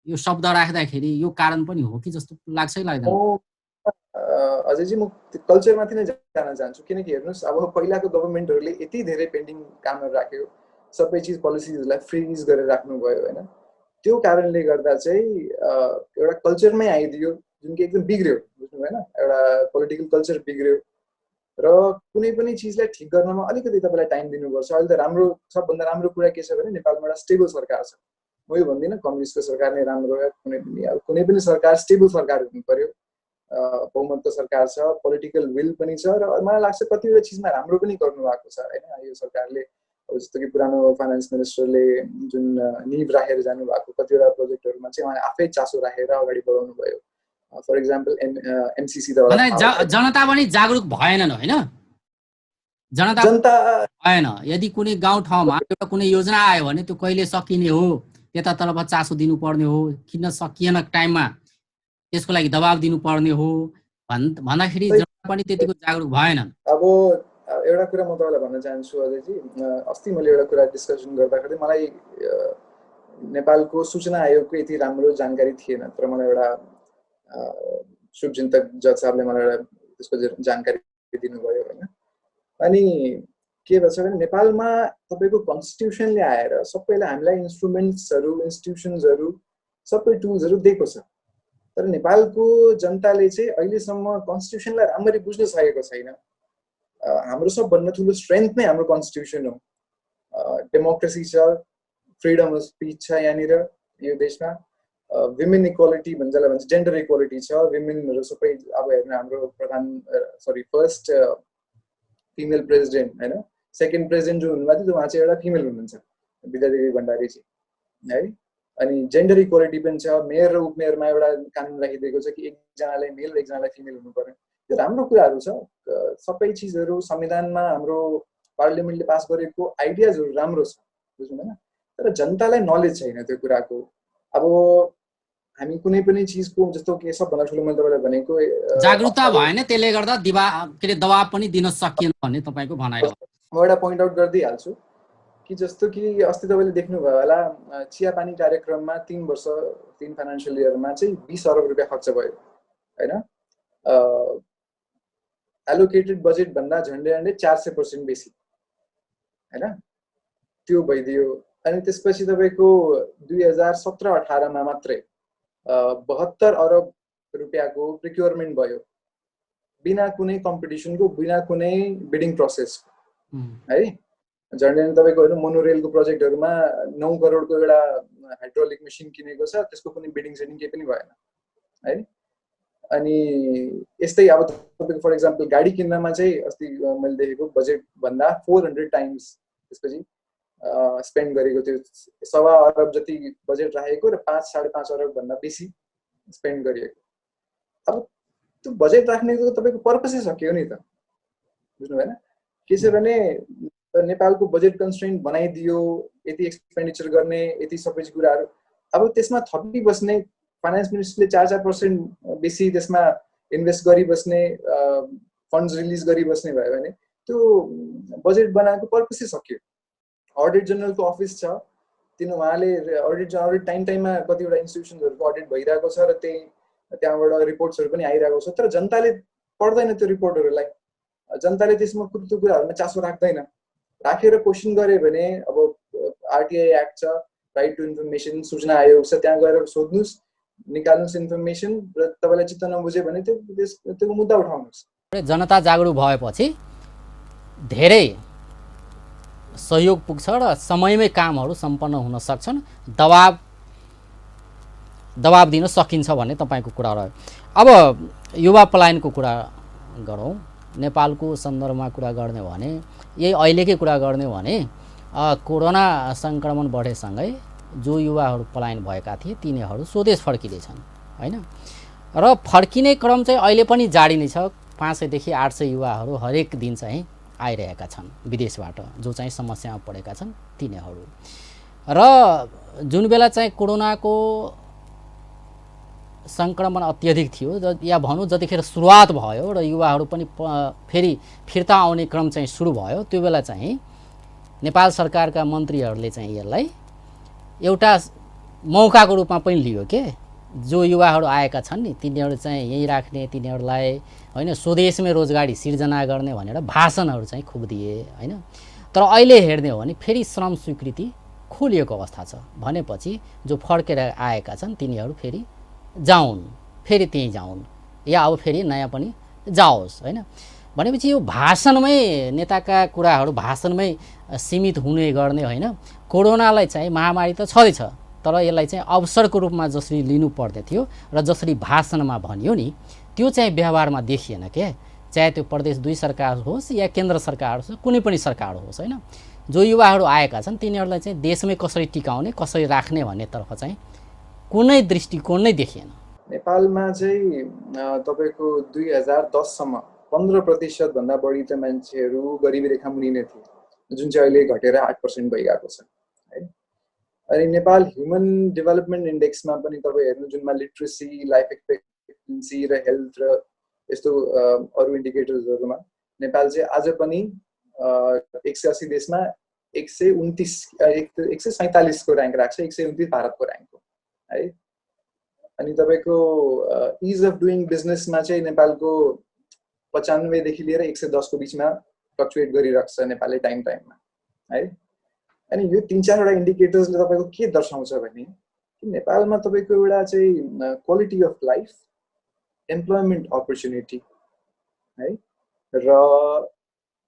यो शब्द राख्दाखेरि यो कारण पनि हो कि जस्तो लाग्छ कि लाग्दैन?
अजयजी म कल्चरमाथि नै जान चाहन्छु किनकि हेर्नुहोस् अब पहिलाको गभर्मेन्टहरूले यति धेरै पेन्डिङ कामहरू राख्यो, सबै चिज पोलिसिजहरूलाई फ्रिज गरेर राख्नुभयो होइन, त्यो कारणले गर्दा चाहिँ एउटा कल्चरमै आइदियो जुन कि एकदम बिग्रियो, बुझ्नु भएन, एउटा पोलिटिकल कल्चर बिग्रियो र कुनै पनि चिजलाई ठिक गर्नमा अलिकति तपाईँलाई टाइम दिनुपर्छ। अहिले त राम्रो सबभन्दा राम्रो कुरा के छ भने नेपालमा एउटा स्टेबल सरकार छ। म यो भन्दिनँ कम्युनिस्टको सरकार नै राम्रो हो, कुनै पनि सरकार स्टेबल सरकार हुनु पर्यो, बहुमतको सरकार छ, पोलिटिकल विल पनि छ र मलाई लाग्छ कतिवटा चिजमा राम्रो पनि गर्नुभएको छ होइन यो सरकारले। अब जस्तो कि पुरानो फाइनेन्स मिनिस्टरले जुन निब राखेर जानुभएको कतिवटा प्रोजेक्टहरूमा चाहिँ उहाँले आफै चासो राखेर अगाडि बढाउनु भयो। फर इक्जाम्पल एमसिसी त
जनता पनि जागरुक भएनन् होइन, जनता भएन। यदि कुनै गाउँ ठाउँमा एउटा कुनै योजना आयो भने त्यो कहिले सकिने हो त्यतातर्फ चासो दिनुपर्ने हो, किन सकिएन टाइममा त्यसको लागि दबाब दिनुपर्ने हो भन्दाखेरि जनता पनि त्यतिको जागरुक भएनन्।
अब एउटा कुरा म तपाईँलाई भन्न चाहन्छु अजयजी, अस्ति मैले एउटा कुरा डिस्कसन गर्दाखेरि मलाई नेपालको सूचना आयोगको यति राम्रो जानकारी थिएन, तर मलाई एउटा शुभचिन्तक जज साहबले मलाई एउटा त्यसको जानकारी दिनुभयो होइन। अनि के भन्छ भने नेपालमा तपाईँको कन्स्टिट्युसनले आएर सबैलाई हामीलाई इन्स्ट्रुमेन्ट्सहरू इन्स्टिट्युसन्सहरू सबै टुल्सहरू दिएको छ, तर नेपालको जनताले चाहिँ अहिलेसम्म कन्स्टिट्युसनलाई राम्ररी बुझ्न सकेको छैन। हाम्रो सबभन्दा ठुलो स्ट्रेन्थ नै हाम्रो कन्स्टिट्युसन हो, डेमोक्रेसी छ, फ्रिडम अफ स्पिच छ यहाँनिर यो देशमा, विमेन इक्वालिटी जसलाई भन्छ जेन्डर इक्वालिटी छ, विमेनहरू सबै अब हेर्नु हाम्रो फर्स्ट फिमेल प्रेसिडेन्ट होइन, सेकेन्ड प्रेसिडेन्ट जो हुनुभएको थियो उहाँ चाहिँ एउटा फिमेल हुनुहुन्छ विद्यादेवी भण्डारीजी है। अनि जेन्डर इक्वालिटी पनि छ, मेयर र उपमेयरमा एउटा कानुन राखिदिएको छ कि एकजनालाई मेल र एकजनालाई फिमेल हुनु पर्यो। त्यो राम्रो कुराहरू छ, सबै चिजहरू संविधानमा हाम्रो पार्लियामेन्टले पास गरेको आइडियाजहरू राम्रो छ, बुझ्नु भएन, तर जनतालाई नलेज छैन त्यो कुराको। अब हामी कुनै पनि चिजको जस्तो के सबभन्दा ठुलो मैले तपाईँलाई भनेको
जागरुकता भएन, त्यसले गर्दा दबाब पनि दिन सकिएन भन्ने तपाईँको भनाइ हो।
म एउटा पोइन्ट आउट गरिदिइहाल्छु कि जस्तो कि अस्ति तपाईँले देख्नुभयो होला चियापानी कार्यक्रममा 3 वर्ष 3 फाइनेन्सियल इयरमा चाहिँ 20 अरब रुपियाँ खर्च भयो होइन, एलोकेटेड बजेट भन्दा झन्डै 400% बेसी होइन, त्यो भइदियो। अनि त्यसपछि तपाईँको 2017-18मा मात्रै 72 अरब रुपियाँको प्रिक्योरमेन्ट भयो बिना कुनै कम्पिटिसनको, बिना कुनै बिडिङ प्रोसेसको है। झन्डै तपाईँको होइन मोनोरेलको प्रोजेक्टहरूमा 9 करोडको एउटा हाइड्रोलिक मेसिन किनेको छ, त्यसको कुनै बिडिङ सेडिङ केही पनि भएन है। अनि यस्तै अब तपाईँको फर इक्जाम्पल गाडी किन्नमा चाहिँ अस्ति मैले देखेको बजेट भन्दा 400 टाइम्स त्यसपछि स्पेन्ड गरेको थियो, 1.25 अरब जति बजेट राखेको र 5-5.5 अरब भन्दा बेसी स्पेन्ड गरिएको। अब त्यो बजेट राख्नेको तपाईँको पर्पसै सक्यो नि त, बुझ्नु भएन। के छ भने नेपालको बजेट कन्स्ट्रेन्ट बनाइदियो, यति एक्सपेन्डिचर गर्ने यति सबै कुराहरू, अब त्यसमा थपिबस्ने फाइनेन्स मिनिस्टरले 4% बेसी त्यसमा इन्भेस्ट गरिबस्ने, फन्ड्स रिलिज गरिबस्ने भयो भने त्यो बजेट बनाएको पर्पसै सक्यो। अडिट जनरलको अफिस छ, उहाँले अडिट टाइममा कतिवटा इन्स्टिट्युसन्सहरूको अडिट भइरहेको छ र त्यहाँबाट रिपोर्ट्सहरू पनि आइरहेको छ, तर जनताले पढ्दैन त्यो रिपोर्टहरूलाई, जनताले त्यसमा त्यो कुराहरूमा चासो राख्दैन। राखेर क्वेसन गऱ्यो भने अब आरटिआई एक्ट छ, राइट टु इन्फर्मेसन, सूचना आयोग छ, त्यहाँ गएर सोध्नुहोस्, निकाल्नुहोस् इन्फर्मेसन र तपाईँलाई चित्त नबुझ्यो भने त्यो मुद्दा उठाउनुहोस्।
जनता जागरुक भएपछि धेरै सहयोग पुग्छ र समयमै कामहरू सम्पन्न हुन सक्छन्, दबाब दिन सकिन्छ भन्ने तपाईँको कुरा रह्यो। अब युवा पलायनको कुरा गरौँ, नेपालको सन्दर्भमा कुरा गर्ने भने यही अहिलेकै कुरा गर्ने भने कोरोना सङ्क्रमण बढेसँगै जो युवाहरू पलायन भएका थिए तिनीहरू स्वदेश फर्किँदैछन् हैन। र फर्किने क्रम चाहिँ अहिले पनि जारी नै छ। 500 देखि 800 युवाहरू हरेक दिन चाहिँ आइरहेका छन् विदेशबाट, जो चाहिँ समस्यामा परेका छन् तिनीहरू। र जुन बेला चाहिँ कोरोनाको सङ्क्रमण अत्यधिक थियो या भनौँ जतिखेर सुरुवात भयो र युवाहरू पनि फेरि फिर्ता आउने क्रम चाहिँ सुरु भयो, त्यो बेला चाहिँ नेपाल सरकारका मन्त्रीहरूले चाहिँ यसलाई एउटा मौकाको रूपमा पनि लियो के। जो युवाहरू आएका छन् नि तिनीहरू चाहिँ यहीँ राख्ने, तिनीहरूलाई होइन स्वदेशमै रोजगारी सिर्जना गर्ने भनेर भाषणहरू चाहिँ खुब दिए होइन। तर अहिले हेर्ने हो भने फेरि श्रम स्वीकृति खोलिएको अवस्था छ भनेपछि जो फर्केर आएका छन् तिनीहरू फेरि जाउन्, फेरि त्यहीँ जाउन्, या अब फेरि नयाँ पनि जाओस् होइन। भनेपछि यो भाषणमै नेताका कुराहरू भाषणमै सीमित हुने गर्ने होइन। कोरोनालाई चाहिँ महामारी त छँदैछ, तर यसलाई चाहिँ अवसरको रूपमा जसरी लिनु पर्ने थियो र जसरी भाषणमा भनियो नि त्यो चाहिँ व्यवहारमा देखिएन के। चाहे त्यो प्रदेश 2 सरकार होस् या केन्द्र सरकार होस्, कुनै पनि सरकार होस् होइन। जो युवाहरू आएका छन् तिनीहरूलाई चाहिँ देशमै कसरी टिकाउने, कसरी राख्ने भन्नेतर्फ चाहिँ कुनै दृष्टिकोण नै देखिएन।
नेपालमा चाहिँ तपाईँको 2010 सम्म 15% भन्दा बढी त मान्छेहरू गरिबी रेखा मुनि नै थिए, जुन चाहिँ अहिले घटेर 8% भइरहेको छ है। अनि नेपाल ह्युमन डेभलपमेन्ट इन्डेक्समा पनि तपाईँ हेर्नु जुनमा लिट्रेसी, लाइफ एक्सपेक्टेन्सी र हेल्थ र यस्तो अरू इन्डिकेटर्सहरूमा नेपाल चाहिँ आज पनि 180 देशमा 147 को ऱ्याङ्क राख्छ। 129 भारतको ऱ्याङ्क हो है। अनि तपाईँको इज अफ डुइङ बिजनेसमा चाहिँ नेपालको 95 देखि लिएर 110 को बिचमा फ्लक्चुएट गरिरहेको छ नेपालले टाइममा है। अनि यो 3-4वटा इन्डिकेटर्सले तपाईँको के दर्शाउँछ भने नेपालमा तपाईँको एउटा चाहिँ quality of life, employment opportunity है, र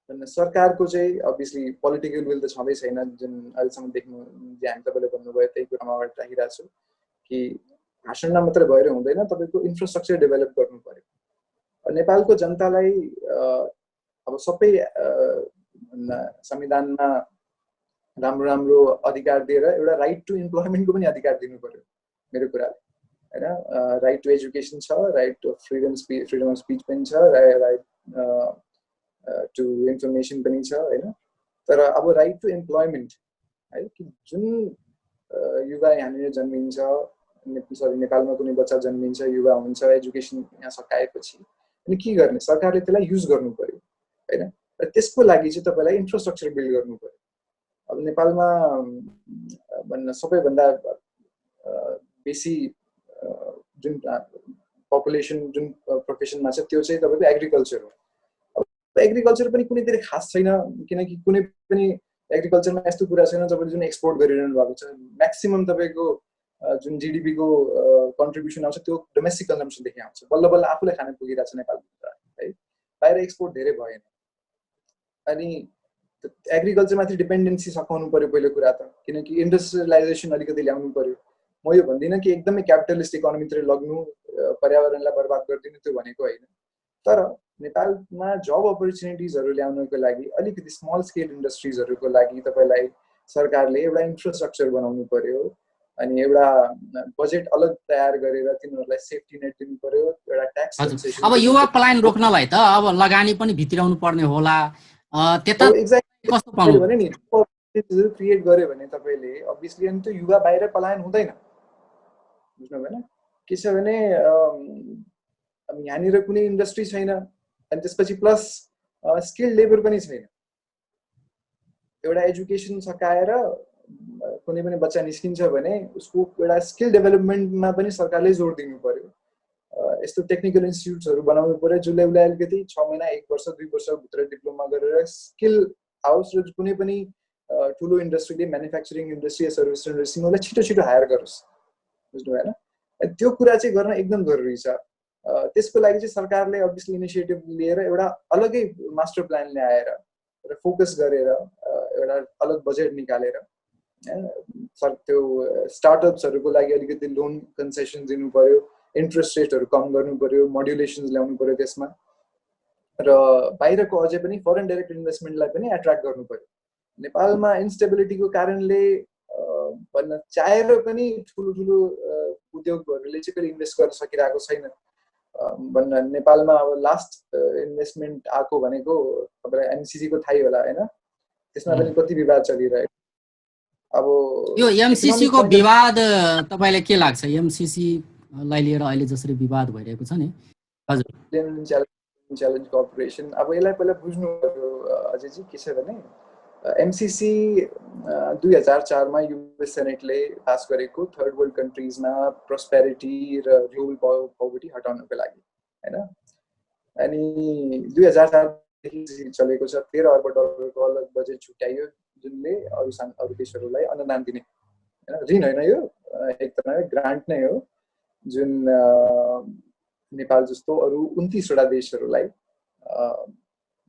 सरकारको चाहिँ अभियसली पोलिटिकल विल त छँदै छैन। जुन अहिलेसम्म देख्नु हामी तपाईँले भन्नुभयो त्यही कुरामा अगाडि राखिरहेको छु कि भाषणमा मात्रै भएर हुँदैन, तपाईँको इन्फ्रास्ट्रक्चर डेभलप गर्नु पर्यो। नेपालको जनतालाई अब सबै संविधानमा राम्रो राम्रो अधिकार दिएर एउटा राइट टु इम्प्लोइमेन्टको पनि अधिकार दिनु पर्यो मेरो कुराले होइन। राइट टु एजुकेसन छ, right to freedom of speech पनि छ, राइट टु इन्फर्मेसन पनि छ होइन। तर अब राइट टु इम्प्लोइमेन्ट है, कि जुन युवा यहाँनिर जन्मिन्छ, नेपालमा कुनै बच्चा जन्मिन्छ, युवा हुन्छ, एजुकेसन यहाँ सकाएपछि अनि के गर्ने, सरकारले त्यसलाई युज गर्नु पर्यो होइन। र त्यसको लागि चाहिँ तपाईँलाई इन्फ्रास्ट्रक्चर बिल्ड गर्नु पर्यो। अब नेपालमा भन्न सबैभन्दा बेसी जुन पपुलेसन जुन प्रोफेसनमा छ त्यो चाहिँ तपाईँको एग्रिकल्चर हो। अब एग्रिकल्चर पनि कुनै धेरै खास छैन, किनकि कुनै पनि एग्रिकल्चरमा यस्तो कुरा छैन तपाईँले जुन एक्सपोर्ट गरिरहनु भएको छ। म्याक्सिमम तपाईँको जुन जिडिपीको कन्ट्रिब्युसन आउँछ त्यो डोमेस्टिक कन्जम्सनदेखि आउँछ। बल्ल बल्ल आफूलाई खान पुगिरहेको छ नेपालभित्र है, बाहिर एक्सपोर्ट धेरै भएन। अनि एग्रिकल्चरमाथि डिपेन्डेन्सी सकाउनु पर्यो पहिलो कुरा त, किनकि इन्डस्ट्रियलाइजेसन अलिकति ल्याउनु पर्यो। म यो भन्दिनँ कि एकदमै क्यापिटलिस्ट इकोनोमीतिर लग्नु, पर्यावरणलाई बर्बाद गरिदिनु, त्यो भनेको होइन। तर नेपालमा जब अपर्च्युनिटिजहरू ल्याउनको लागि अलिकति स्मल स्केल इन्डस्ट्रिजहरूको लागि तपाईँलाई सरकारले एउटा इन्फ्रास्ट्रक्चर बनाउनु पर्यो। अनि एउटा बजेट अलग तयार गरेर तिनीहरूलाई सेफ्टी नेट दिनु पर्यो, एउटा ट्याक्स कन्सेसन।
अब युवा पलायन रोक्नलाई त अब लगानी पनि भित्राउनु पर्ने होला। त्यता कस्तो पाउनु
भने नि क्रिएट गर्यो भने तपाईँले अभियसली अनि त्यो युवा बाहिर पलायन हुँदैन, बुझ्नु भएन। के छ भने यहाँनिर कुनै इन्डस्ट्री छैन, अनि त्यसपछि प्लस स्किल लेबर पनि छैन। एउटा एजुकेसन सकाएर कुनै पनि बच्चा निस्किन्छ भने उसको एउटा स्किल डेभलपमेन्टमा पनि सरकारले जोड दिनु पर्यो। यस्तो टेक्निकल इन्स्टिट्युट्सहरू बनाउनु पर्यो जसले उसलाई अलिकति 6 महिना 1 वर्ष 2 वर्षभित्र डिप्लोमा गरेर स्किल आओस् र कुनै पनि ठुलो इन्डस्ट्रीले म्यानुफ्याक्चरिङ इन्डस्ट्री या सर्भिस इन्डस्ट्रीमा उसलाई छिटो छिटो हायर गरोस्, बुझ्नु भएन। त्यो कुरा चाहिँ गर्न एकदम जरुरी छ। त्यसको लागि चाहिँ सरकारले अभियसली इनिसिएटिभ लिएर एउटा अलगै मास्टर प्लान ल्याएर र फोकस गरेर एउटा अलग बजेट निकालेर त्यो स्टार्टअप्सहरूको लागि अलिकति लोन कन्सेसन दिनु पर्यो, इन्ट्रेस्ट रेटहरू कम गर्नु पर्यो, मोड्युलेसन्स ल्याउनु पर्यो त्यसमा, र बाहिरको अझै पनि फरेन डाइरेक्ट इन्भेस्टमेन्टलाई पनि एट्र्याक्ट गर्नु पर्यो। नेपालमा इन्स्टेबिलिटीको कारणले भन्न चाहेर पनि ठुलो ठुलो उद्योगहरूले चाहिँ फेरि इन्भेस्ट गर्न सकिरहेको छैन भन्न नेपालमा अब लास्ट इन्भेस्टमेन्ट आएको भनेको तपाईँलाई एमसिसी को थाहै होला हैन त्यसमा पनि कति विवाद चलिरहेको अब
यो एमसिसी को विवाद तपाईलाई के लाग्छ एमसिसी लाई लिएर अहिले जसरी विवाद भइरहेको छ नि हजुर
च्यालेन्ज कर्पोरेसन अब यसलाई पहिला बुझ्नु पर्यो अजयजी के छ भने एमसिसी 2004 मा युएस सेनेटले पास गरेको थर्ड वर्ल्ड कन्ट्रीजमा प्रोस्पेरिटी र ग्लोबल पोभर्टी हटाउनको लागि हैन अनि 2004 देखि चलेको छ 13 अर्ब डलरको अलग बजेट छुट्याइयो जुनले अरु देशहरूलाई अनुदान दिने हैन ऋण हैन यो एक तरहले ग्रान्ट नै हो जुन नेपाल जस्तो अरु 29 वटा देशहरूलाई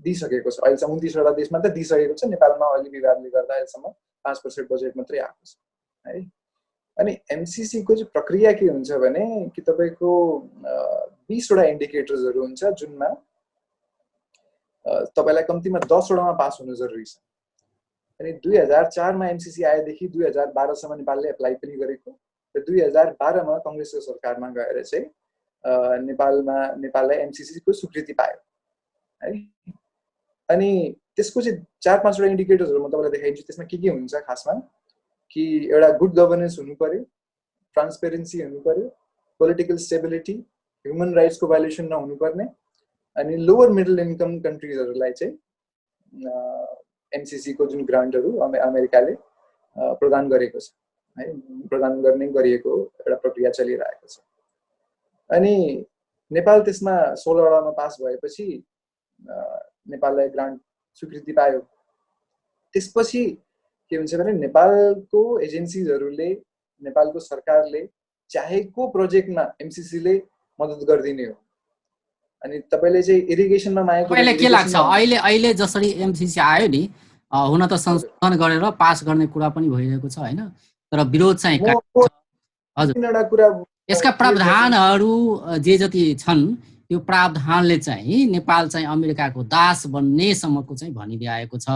दिइसकेको छ अहिलेसम्म 29 वटा देशमा त दिइसकेको छ नेपालमा अलि विवादले गर्दा अहिलेसम्म 5% बजेट मात्रै आएको छ है अनि एमसिसी को चाहिँ प्रक्रिया के हुन्छ भने कि तपाईको 20 वटा इन्डिकेटर्सहरु हुन्छ जुनमा तपाईलाई कम्तिमा 10 वटामा पास हुनु जरुरी छ अनि 2004 मा एमसिसी आएदेखि 2012 सम्म नेपालले एप्लाई पनि गरेको र 2012 मा कांग्रेसको सरकारमा गएर चाहिँ नेपाललाई एमसिसी को स्वीकृति पायो है अनि त्यसको चाहिँ 4-5 वटा इन्डिकेटर्सहरु म तपाईलाई देखाइदिन्छु त्यसमा के हुन्छ खासमा कि एउटा गुड गभर्नेन्स हुनु पर्यो ट्रान्सपेरेन्सी हुनु पर्यो पोलिटिकल स्टेबिलिटी ह्युमन राइट्स को भायोलेसन नहुनु पर्ने अनि लोवर मिडल इन्कम कन्ट्रीजहरुलाई चाहिँ एमसिसी को जुन ग्रान्टहरु अमेरिकाले प्रदान गरेको छ है प्रदान गर्ने गरिएको एउटा प्रक्रिया चलिरहेको छ अनि नेपाल त्यसमा 16 वटामा पास भएपछि नेपाललाई ग्रान्ट स्वीकृति पायो त्यसपछि के हुन्छ भने नेपालको एजेन्सीजहरुले नेपालको सरकारले चाहेको प्रोजेक्टमा एमसिसी ले मद्दत गर्दिने हो अनि तपाईले चाहिँ इरिगेसनमा मागेको
तपाईलाई के लाग्छ अहिले जसरी एमसिसी आयो नि हुन त संशोधन गरेर पास गर्ने कुरा पनि भइरहेको छ हैन तर विरोध चाहिँ
हजुर कुरा
यसका प्रावधानहरु जे जति छन् त्यो प्रावधानले चाहिँ नेपाल चाहिँ अमेरिकाको दास बन्ने सम्मको चाहिँ भनिदिएको छ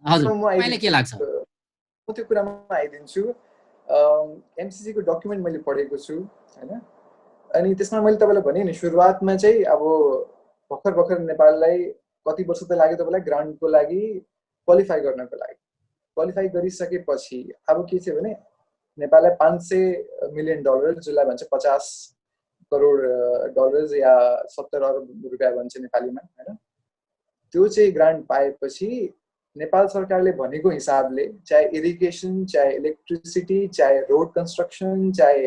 हजुर तपाईलाई के लाग्छ
म त्यो कुरामा आइदिन्छु एमसिसी को डकुमेन्ट मैले पढेको छु हैन अनि त्यसमा मैले तपाईलाई भने नि सुरुवातमा चाहिँ अब भर्खर नेपाललाई कति वर्ष त लाग्यो तपाईलाई ग्रान्टको लागि क्वालिफाई गर्नको लागि क्वालिफाई गरिसकेपछि अब के छ भने नेपाललाई $500 मिलियन जसलाई भन्छ 50 करोड डलर या 70 अरब रुपैयाँ भन्छ नेपालीमा हैन त्यो चाहिँ ग्रान्ट पाएपछि नेपाल सरकारले भनेको हिसाबले चाहे इरिगेसन चाहे इलेक्ट्रिसिटी चाहे रोड कन्स्ट्रक्सन चाहे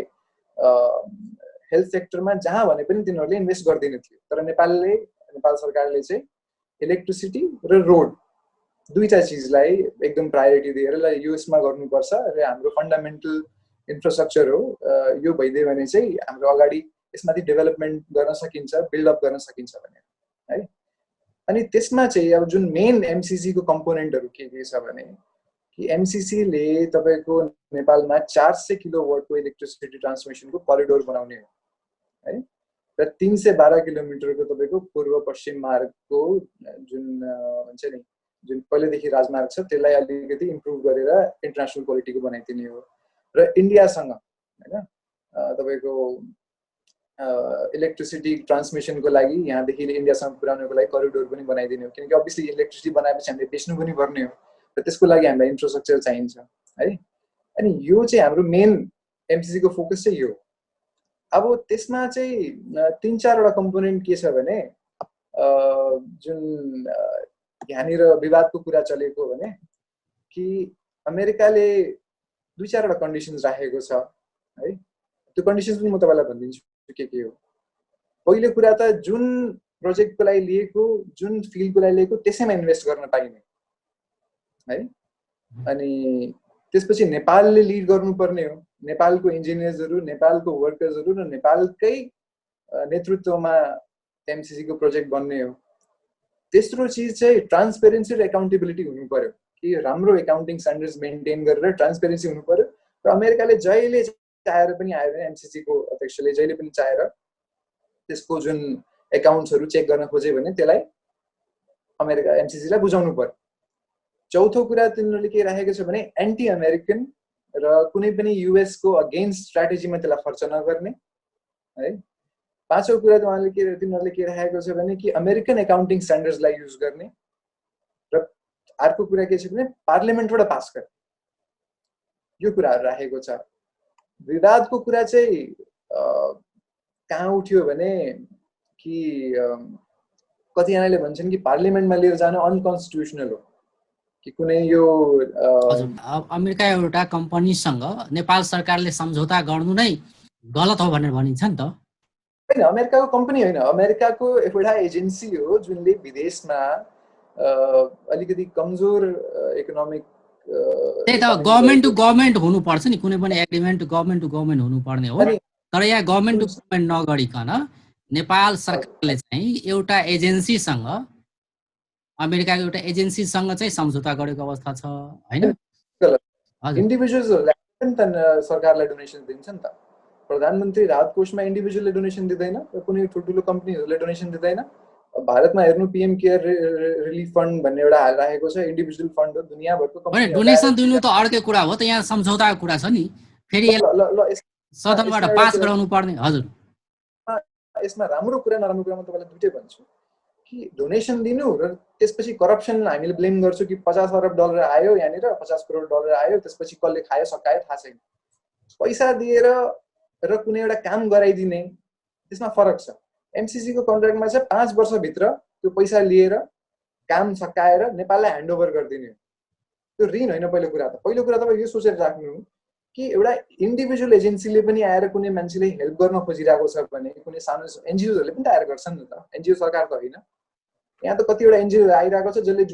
हेल्थ सेक्टरमा जहाँ भने पनि तिनीहरूले इन्भेस्ट गर्दिने थियो तर नेपाल सरकारले चाहिँ इलेक्ट्रिसिटी र रोड दुईटा चीजलाई एकदम प्रायोरिटी दिएर ल युएस मा गर्नुपर्छ र हाम्रो फन्डामेन्टल इन्फ्रास्ट्रक्चर हो यो भइदियो भने चाहिँ हाम्रो अगाडि यसमाथि डेभलपमेन्ट गर्न सकिन्छ बिल्ड अप गर्न सकिन्छ भने है अनि त्यसमा चाहिँ अब जुन मेन एमसिसी को कम्पोनेन्टहरु के छ भने कि एमसिसी ले तपाईको नेपालमा 400 किलोवाट को इलेक्ट्रिसिटी ट्रान्समिसन को करिडोर बनाउने हो है र 312 किलोमिटरको तपाईको पूर्व पश्चिम मार्गको जुन भन्छ नि जुन पहिलेदेखि राजमार्ग छ त्यसलाई अलिकति इम्प्रुभ गरेर इन्टरनेशनल क्वालिटीको बनाइदिने हो र इन्डियासँग हैन तपाईको इलेक्ट्रिसिटी ट्रान्समिसनको लागि यहाँदेखि इन्डियासँग पुर्याउनको लागि करिडोर पनि बनाइदिने हो किनकि अभियसली इलेक्ट्रिसिटी बनाएपछि हामीले बेच्नु पनि पर्ने हो र त्यसको लागि हामीलाई इन्फ्रास्ट्रक्चर चाहिन्छ है अनि यो चाहिँ हाम्रो मेन एमसिसी को फोकस चाहिँ यो अब त्यसमा चाहिँ 3-4 वटा कम्पोनेन्ट के छ भने जुन यहाँनिर विवादको कुरा चलेको भने कि अमेरिकाले 2-4 वटा कन्डिसन्स राखेको छ है त्यो कन्डिसन्स पनि म तपाईलाई भनिदिन्छु के हो पहिलो कुरा त जुन प्रोजेक्टको लागि लिएको जुन फिल्डको लागि लिएको त्यसैमा इन्भेस्ट गर्न पाइने है अनि त्यसपछि नेपालले लिड गर्नुपर्ने हो नेपालको इन्जिनियर्सहरु नेपालको वर्कर्सहरु र नेपालकै नेतृत्वमा एमसिसी को प्रोजेक्ट बन्ने हो तेस्रो चीज चाहिँ ट्रान्सपेरेन्सी र एकाउन्टेबिलिटी हुनु पर्यो कि राम्रो एकाउन्टिङ स्ट्यान्डर्ड्स मेन्टेन गरेर ट्रान्सपेरेन्सी हुनु पर्यो र अमेरिकाले जहिले चाहेर पनि आयो भने एमसिसी को अध्यक्षले जहिले पनि चाहेर त्यसको जुन एकाउन्ट्सहरु चेक गर्न खोजे भने त्यसलाई अमेरिका एमसिसी लाई बुझाउनु पर्यो चौथो कुरा तिनीहरूले के राखेको छ भने एन्टी अमेरिकन र कुनै पनि युएस को अगेन्स्ट स्ट्राटेजीमा त्यसलाई खर्च नगर्ने है। पाँचौं कुरा उहाँले तिनीहरूले के राखेको छ भने कि अमेरिकन एकाउन्टिङ स्ट्यान्डर्ड्सलाई युज गर्ने र अर्को कुरा के छ भने पार्लियामेन्टबाट पास गर्ने, यो कुराहरू राखेको छ। विवादको कुरा चाहिँ कहाँ उठ्यो भने कि कतिजनाले भन्छन् कि पार्लियामेन्टमा लिएर जानु अनकन्स्टिट्युसनल हो कि कुनै यो
हजुर, अमेरिका एउटा कम्पनीसँग नेपाल सरकारले सम्झौता गर्नु नै गलत हो भनेर भनिन्छ नि त।
होइन, अमेरिकाको कम्पनी होइन, अमेरिकाको एउटा एजेन्सी हो जुनले विदेशमा अलिकति कमजोर इकोनोमिक
त्यही त गभर्मेन्ट टु गभर्मेन्ट हुनुपर्छ नि, कुनै पनि एग्रिमेन्ट गभर्मेन्ट टु गभर्मेन्ट हुनुपर्ने हो। तर यहाँ गभर्मेन्ट टु गभर्मेन्ट नगरिकन नेपाल सरकारले चाहिँ एउटा एजेन्सीसँग, अमेरिकाको एउटा एजेन्सीसँग चाहिँ सम्झौता गरेको अवस्था छ हैन।
इन्डिभिजुअल्सहरूले सरकारलाई डोनेसन दिन्छ नि त। प्रधानमन्त्री राहत कोषमा इन्डिभिजुअलले डोनेसन दिँदैन र कुनै ठुल्ठुलो कम्पनीहरूले डोनेसन दिँदैन। भारतमा हेर्नु पीएम केयर रिलिफ फन्ड भन्ने एउटा राखेको छ, इन्डिभिजुअल फन्ड हो, दुनियाँभरको कम्पनी
डोनेसन दिनु त अर्कै कुरा हो, त यहाँ सम्झौताको कुरा छ नि। फेरि सदनबाट पास गराउनु पर्ने। हजुर,
यसमा राम्रो कुरा नराम्रो कुरा म तपाईँलाई दुइटै भन्छु कि डोनेसन दिनु र त्यसपछि करप्सन हामीले ब्लेम गर्छौँ कि 50 अरब डलर आयो यहाँनिर, 50 करोड डलर आयो, त्यसपछि कसले खायो सकायो थाहा छैन। पैसा दिएर र कुनै एउटा काम गराइदिने त्यसमा फरक छ। एमसीसी को कन्ट्र्याक्टमा चाहिँ 5 वर्षभित्र त्यो पैसा लिएर काम सकाएर नेपाललाई ह्यान्डओभर गरिदिने, त्यो ऋण होइन। पहिलो कुरा तपाईँ यो सोचेर राख्नु कि एउटा इन्डिभिजुअल एजेन्सीले पनि आएर कुनै मान्छेले हेल्प गर्न खोजिरहेको छ भने, कुनै सानो एनजिओहरूले पनि त आएर गर्छन् नि त, एनजिओ सरकार त होइन। यहाँ त कतिवटा एनजिओ आइरहेको छ जसले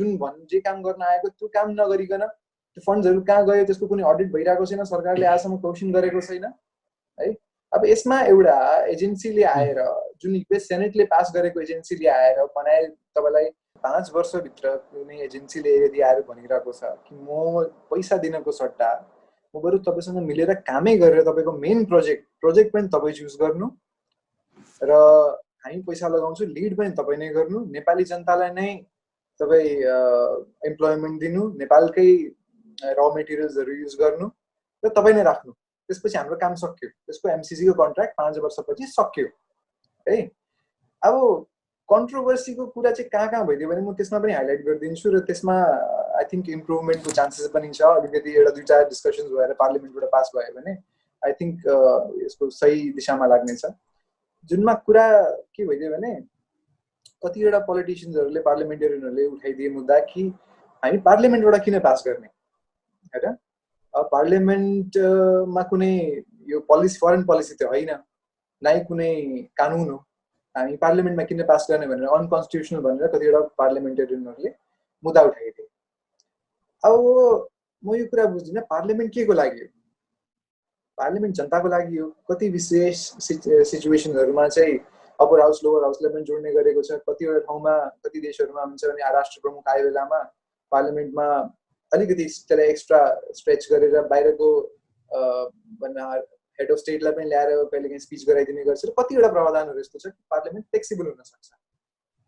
जे काम गर्न आएको त्यो काम नगरिकन त्यो फन्ड्सहरू कहाँ गयो त्यसको कुनै अडिट भइरहेको छैन, सरकारले आजसम्म क्वेसन गरेको छैन है। अब यसमा एउटा एजेन्सीले आएर, जुन युएस सेनेटले पास गरेको एजेन्सीले आएर बनाए, तपाईँलाई 5 वर्षभित्र कुनै एजेन्सीले यदि आएर भनिरहेको छ कि म पैसा दिनको सट्टा म बरु तपाईँसँग मिलेर कामै गरेर तपाईँको मेन प्रोजेक्ट पनि तपाईँ चुज गर्नु र हामी पैसा लगाउँछु, लिड पनि तपाईँ नै गर्नु, नेपाली जनतालाई नै तपाईँ इम्प्लोइमेन्ट दिनु, नेपालकै र मेटेरियल्सहरू युज गर्नु र तपाईँ नै राख्नु, त्यसपछि हाम्रो काम सक्यो। त्यसको एमसीसी को कन्ट्र्याक्ट 5 वर्षपछि सक्यो है। अब कन्ट्रोभर्सीको कुरा चाहिँ कहाँ भइदियो भने म त्यसमा पनि हाइलाइट गरिदिन्छु र त्यसमा आई थिङ्क इम्प्रुभमेन्टको चान्सेस पनि छ। अलिकति एउटा दुईवटा डिस्कसन्स भएर पार्लियामेन्टबाट पास भयो भने आई थिङ्क यसको सही दिशामा लाग्नेछ। जुनमा कुरा के भइदियो भने कतिवटा पोलिटिसियन्सहरूले, पार्लियामेन्टेरियनहरूले उठाइदिए मुद्दा कि हामी पार्लियामेन्टबाट किन पास गर्ने होइन। पार्लियामेन्टमा कुनै यो फरेन पोलिसी त होइन, नै कुनै कानुन हो, हामी पार्लियामेन्टमा किन पास गर्ने भनेर अनकन्स्टिट्युसनल भनेर कतिवटा पार्लियामेन्टेरियनहरूले मुद्दा उठाइदिए। अब म यो कुरा बुझ्दिनँ, पार्लियामेन्ट के को लागि हो? पार्लियामेन्ट जनताको लागि हो। कति विशेष सिचुएसनहरूमा चाहिँ अप्पर हाउस लोवर हाउसलाई पनि जोड्ने गरेको छ। कतिवटा ठाउँमा, कति देशहरूमा हुन्छ भने राष्ट्र प्रमुख आए बेलामा पार्लियामेन्टमा अलिकति त्यसलाई एक्स्ट्रा स्ट्रेच गरेर बाहिरको हेड अफ स्टेटलाई पनि ल्याएर कहिलेकाहीँ स्पिच गराइदिने गर्छ। र कतिवटा प्रावधानहरू यस्तो छ कि पार्लियामेन्ट फ्लेक्सिबल हुन सक्छ।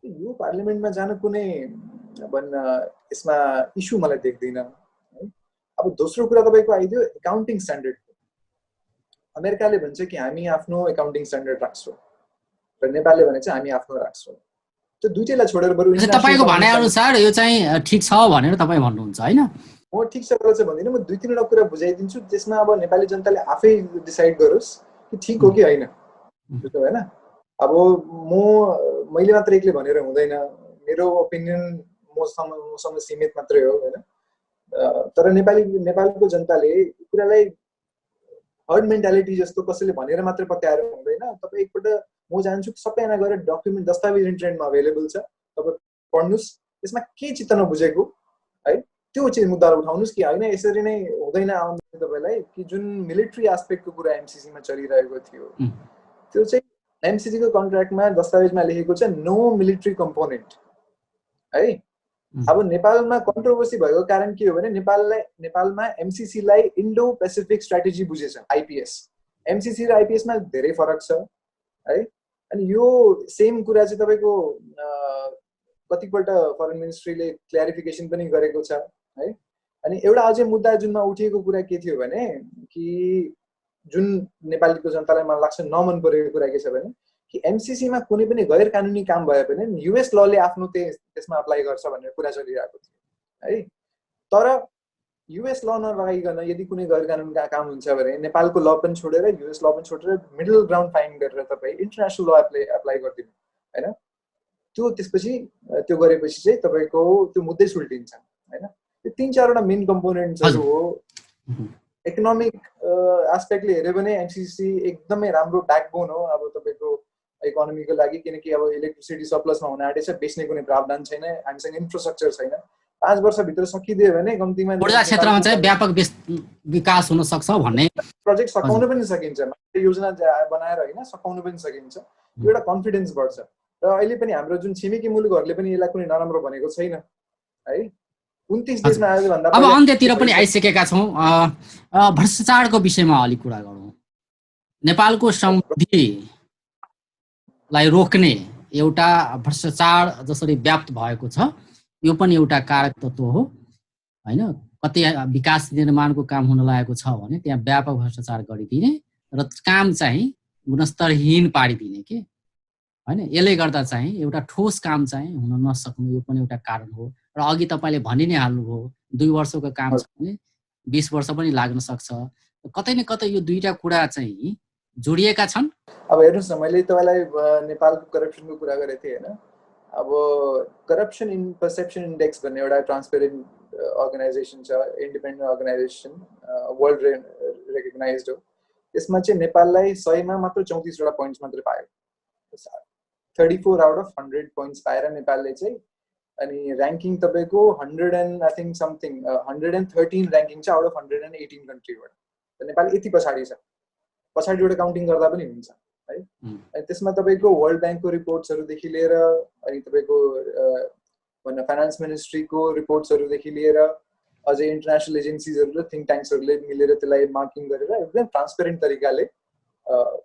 यो पार्लियामेन्टमा जानु कुनै यसमा इस्यु मलाई देख्दिनँ है। अब दोस्रो कुरा तपाईँको आइदियो एकाउन्टिङ स्ट्यान्डर्ड। अमेरिकाले भन्छ कि हामी आफ्नो एकाउन्टिङ स्ट्यान्डर्ड राख्छौँ र नेपालले भने चाहिँ हामी आफ्नो राख्छौँ। त्यो दुईटैलाई छोडेर बरु
तपाईको भनाइ अनुसार यो चाहिँ ठिक छ भनेर तपाईँ भन्नुहुन्छ हैन?
म ठिक छ चाहिँ भन्दिनँ, म दुई तीनवटा कुरा बुझाइदिन्छु, त्यसमा अब नेपाली जनताले आफै डिसाइड गरोस् कि ठिक हो कि होइन, बुझ्नु भएन। अब मैले मात्र एक्लै भनेर हुँदैन, मेरो ओपिनियन मसँग सीमित मात्रै हो होइन। तर नेपालको जनताले कुरालाई हर्ड मेन्टालिटी जस्तो कसैले भनेर मात्र पत्याएर हुँदैन। तपाईँ एकपल्ट म चाहन्छु सबैजना गएर डकुमेन्ट दस्तावेज इन्टरनेटमा अभाइलेबल छ, तपाईँ पढ्नुहोस्, त्यसमा के चित्त नबुझेको है त्यो चाहिँ मुद्दाहरू उठाउनुहोस् कि होइन यसरी नै हुँदैन। आउँदैन तपाईँलाई कि जुन मिलिट्री एस्पेक्टको कुरा एमसीसीमा चलिरहेको थियो त्यो चाहिँ एमसीसीको कन्ट्र्याक्टमा दस्तावेजमा लेखेको छ नो मिलिट्री कम्पोनेन्ट है। अब नेपालमा कन्ट्रोभर्सी भएको कारण के हो भने नेपालमा एमसीसीलाई इन्डो पेसिफिक स्ट्राटेजी बुझेछ, आइपिएस। एमसीसी र आइपिएसमा धेरै फरक छ है। अनि यो सेम कुरा चाहिँ तपाईँको कतिपल्ट फरेन मिनिस्ट्रीले क्ल्यारिफिकेसन पनि गरेको छ है। अनि एउटा अझै मुद्दा जुनमा उठेको कुरा के थियो भने कि जुन नेपालीको जनतालाई मलाई लाग्छ नमन परेको कुरा के छ भने कि एमसीसीमा कुनै पनि गैर कानुनी काम भए पनि युएस लले आफ्नो त्यसमा अप्लाई गर्छ भन्ने कुरा चलिरहेको थियो है। तर युएस ल नलगाइकन यदि कुनै गैर कानुनी काम हुन्छ भने नेपालको ल पनि छोडेर युएस ल पनि छोडेर मिडल ग्राउन्ड फाइन्ड गरेर तपाईँ इन्टरनेसनल ल अप्लाई गरिदिनु होइन। त्यो त्यसपछि त्यो गरेपछि चाहिँ तपाईँको त्यो मुद्दै सुल्टिन्छ होइन। त्यो 3-4वटा मेन कम्पोनेन्ट्सहरू हो। इकोनोमिक एस्पेक्टले हेऱ्यो भने एमसीसी एकदमै राम्रो ब्याकबोन हो अब तपाईँको इकोनोमीको लागि, किनकि अब इलेक्ट्रिसिटी सरप्लसमा हुन आँटेछ, बेच्ने कुनै प्रावधान छैन, हामीसँग इन्फ्रास्ट्रक्चर छैन। 5 वर्षभित्र सकिदियो भने कम्तीमा
ऊर्जा क्षेत्रमा चाहिँ व्यापक विकास हुन सक्छ भन्ने
प्रोजेक्ट सकाउन पनि सकिन्छ, योजना बनाएर होइन सकाउन पनि सकिन्छ। त्यो एउटा कन्फिडेन्स बढ्छ। र अहिले पनि हाम्रो जुन छिमेकी मुलुकहरूले पनि यसलाई कुनै नराम्रो भनेको छैन है। 29 देशमा आयो भन्दा
अब अन्त्यतिर पनि आइसकेका छौँ। भ्रष्टाचारको विषयमा अलिक कुरा गरौँ। नेपालको समृद्धिलाई रोक्ने एउटा भ्रष्टाचार जसरी व्याप्त भएको छ यो पनि एउटा कारक तत्त्व हो होइन। कतै विकास निर्माणको काम हुन लागेको छ भने त्यहाँ व्यापक भ्रष्टाचार गरिदिने र काम चाहिँ गुणस्तरहीन पारिदिने के होइन। यसले गर्दा चाहिँ एउटा ठोस काम चाहिँ हुन नसक्नु यो पनि एउटा कारण हो। र अघि तपाईँले भनि नै हाल्नुभयो 2 वर्षको काम छ भने 20 वर्ष पनि लाग्न सक्छ। कतै न कतै यो दुईटा कुरा चाहिँ जोडिएका छन्।
अब हेर्नुहोस् न, मैले तपाईँलाई नेपालको करप्सनको कुरा गरेको थिएँ होइन। अब करप्सन इन पर्सेप्सन इन्डेक्स भन्ने एउटा ट्रान्सपेरेन्ट अर्गनाइजेसन छ, इन्डिपेन्डेन्ट अर्गनाइजेसन, वर्ल्ड रेकग्नाइज्ड हो। त्यसमा चाहिँ नेपाललाई 100मा मात्र 34वटा पोइन्ट्स मात्रै पायो। 34 आउट अफ 100 पोइन्ट्स पाएर नेपालले चाहिँ अनि ऱ्याङ्किङ तपाईँको 113 ऱ्याङ्किङ छ आउट अफ 118 कन्ट्रीबाट। नेपाल यति पछाडि छ, पछाडिबाट काउन्टिङ गर्दा पनि हुन्छ है। अनि त्यसमा तपाईँको वर्ल्ड ब्याङ्कको रिपोर्ट्सहरूदेखि लिएर अनि तपाईँको फाइनान्स मिनिस्ट्रीको रिपोर्ट्सहरूदेखि लिएर अझै इन्टरनेसनल एजेन्सिजहरू र थिङ्क ट्याङ्क्सहरूले मिलेर त्यसलाई मार्किङ गरेर एकदम ट्रान्सपेरेन्ट तरिकाले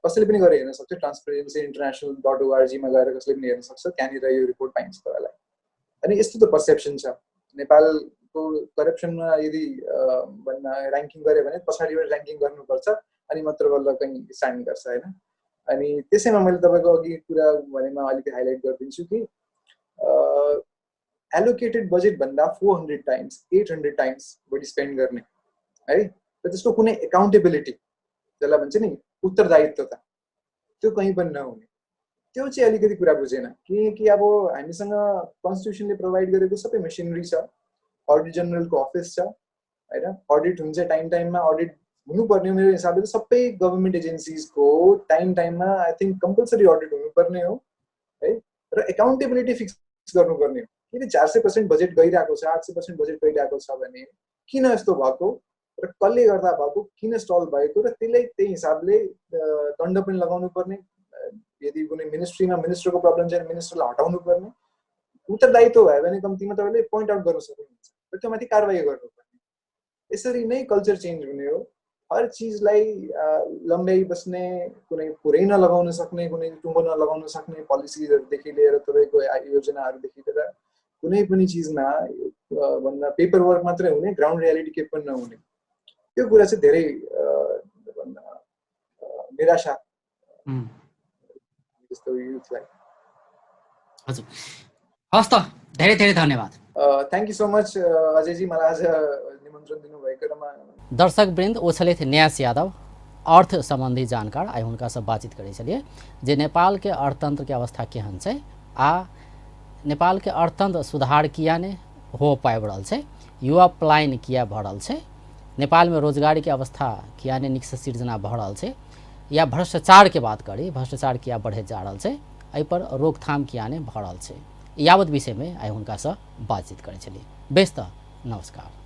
कसैले पनि गएर हेर्न सक्छ। ट्रान्सपेरेन्सी international.org मा गएर कसैले पनि हेर्न सक्छ, त्यहाँनिर यो रिपोर्ट पाइन्छ तपाईँलाई। अनि यस्तो त पर्सेप्सन छ नेपालको करप्सनमा यदि ऱ्याङ्किङ गऱ्यो भने पछाडिबाट ऱ्याङ्किङ गर्नुपर्छ अनि मात्र बल्ल कहीँ स्ट्यान्ड गर्छ होइन। अनि त्यसैमा मैले तपाईँको अघि कुरा भनेमा अलिकति हाइलाइट गरिदिन्छु कि एलोकेटेड बजेट भन्दा 400 टाइम्स 800 टाइम्स बढी स्पेन्ड गर्ने है। र त्यसको कुनै एकाउन्टेबिलिटी जसलाई भन्छ नि उत्तरदायित्वता त्यो कहीँ पनि नहुने, त्यो चाहिँ अलिकति कुरा बुझेन। किनकि अब हामीसँग कन्स्टिट्युसनले प्रोभाइड गरेको सबै मेसिनरी छ, अडिट जनरलको अफिस छ होइन, अडिट हुन्छ टाइममा, अडिट हुनुपर्ने मेरो हिसाबले त सबै गभर्मेन्ट एजेन्सिजको टाइममा आई थिङ्क कम्पलसरी अडिट हुनुपर्ने हो है। र एकाउन्टेबिलिटी फिक्स गर्नुपर्ने हो। किन 400% बजेट गइरहेको छ, 800% बजेट गइरहेको छ भने किन यस्तो भएको र कसले गर्दा भएको, किन स्टल भएको र त्यही हिसाबले दण्ड पनि लगाउनु पर्ने। यदि कुनै मिनिस्ट्रीमा मिनिस्टरको प्रब्लम छ भने मिनिस्टरलाई हटाउनु पर्ने। उत्तरदायित्व भयो भने कम्तीमा तपाईँले पोइन्ट आउट गर्न सक्नुहुन्छ र त्योमाथि कारवाही गर्नुपर्ने। यसरी नै कल्चर चेन्ज हुने हो। हर चिजलाई लम्ब्याइ बस्ने, कुनै पुरै नलगाउन सक्ने, कुनै टुङ्गो नलगाउन सक्ने पोलिसीहरूदेखि लिएर तपाईँको योजनाहरूदेखि लिएर कुनै पनि चिजमा भन्दा पेपर वर्क मात्रै हुने, ग्राउन्ड रियालिटी के पनि नहुने, त्यो कुरा चाहिँ धेरै निराशा जस्तो युथलाई।
हजुर, हस् त, धेरै धेरै धन्यवाद।
Thank you so much Ajayji, मलाई आज निमन्त्रण दिनुभएकोमा।
दर्शकवृंद, ओछलित न्यास यादव अर्थ संबंधी जानकार आई हुनका से बातचीत करे चलिए जे नेपाल के अर्थतंत्र के अवस्था केहन छै आ नेपाल के अर्थतंत्र सुधार किया ने हो पाबि रहल छै, युवा पलायन किया भऽ रहल छै, नेपाल में रोजगारी के अवस्था किया ने नीक से सृजना भऽ रहल छै, या भ्रष्टाचार के बात करी भ्रष्टाचार किया बढ़े जा रहल छै, एहि पर रोकथाम किया ने भऽ रहल छै, यावत विषय में आई हुनका से बातचीत करे चलिए। बेस्त नमस्कार।